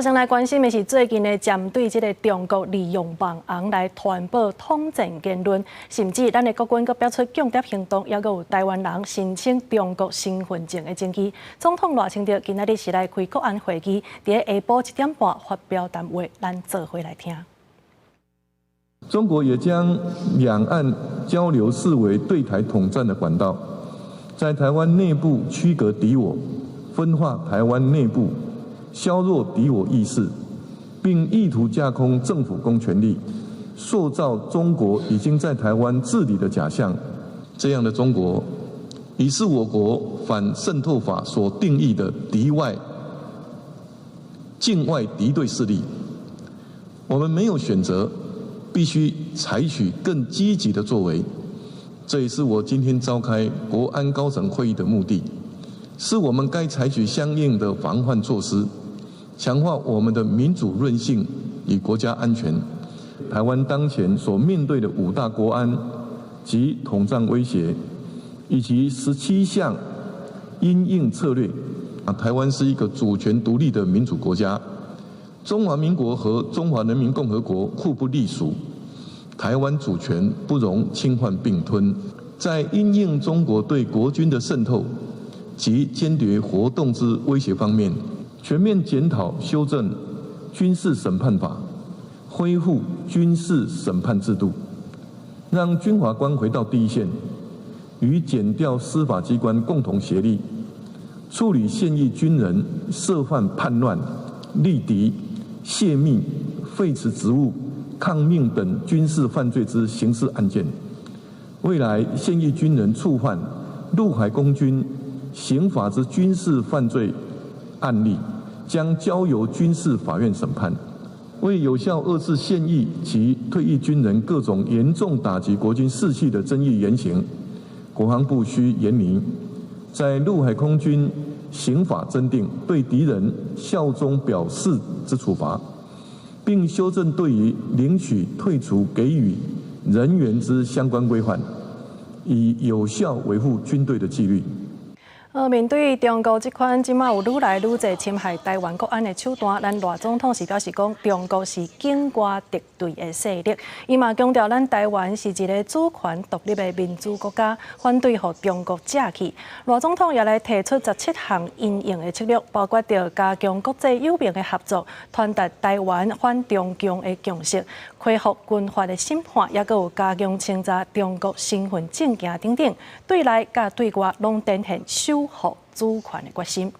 先來關心的是最近的針對這个中國利用網紅來傳播統戰言論，甚至咱的國軍閣表出間諜行動，猶閣有台灣人申請中國身份證的證據。總統賴清德今仔日是來開國安會議，佇下晡1點半發表談話，咱做伙來聽。中國也將兩岸交流視為對台統戰的管道，在台灣內部區隔敵我，分化台灣內部，削弱敵我意識，並意圖架空政府公權力，塑造中國已經在台灣治理的假象。這樣的中國，已是我國反滲透法所定義的敵外、境外敵對勢力。我們沒有選擇，必須採取更積極的作為。這也是我今天召開國安高層會議的目的，是我們該採取相應的防範措施，強化我們的民主韌性與國家安全。台灣當前所面對的五大國安及統戰威脅，以及17項因應策略。啊，台灣是一個主權獨立的民主國家，中華民國和中華人民共和國互不隸屬，台灣主權不容侵犯併吞。在因應中國對國軍的滲透及間諜活動之威脅方面，全面檢討修正軍事審判法，恢復軍事審判制度，讓軍法官回到第一線，與檢調司法機關共同協力，處理現役軍人涉犯叛亂、力敵、洩密、廢除職務、抗命等軍事犯罪之刑事案件。未來現役軍人觸犯陸海空軍刑法之軍事犯罪案例，將交由軍事法院審判。為有效遏制現役及退役軍人各種嚴重打擊國軍士氣的爭議言行，國防部須研擬在陸海空軍刑法增訂對敵人效忠表示之處罰，並修正對於領取、退出、給予人員之相關規範，以有效維護軍隊的紀律。面對中國這款這馬有愈來愈濟侵害台灣國安的手段，咱賴總統是表示講，中國是境外敵對的勢力。伊嘛強調，咱台灣是一个主權獨立的民主國家，反對予中國食去。賴總統也來提出17項因應的策略，包括著加強國際友盟的合作，傳達台灣反中共的共識，恢復軍法的審判，猶閣有加強清查中國身份證件等等，對內佮對外攏展現守護主權的決心。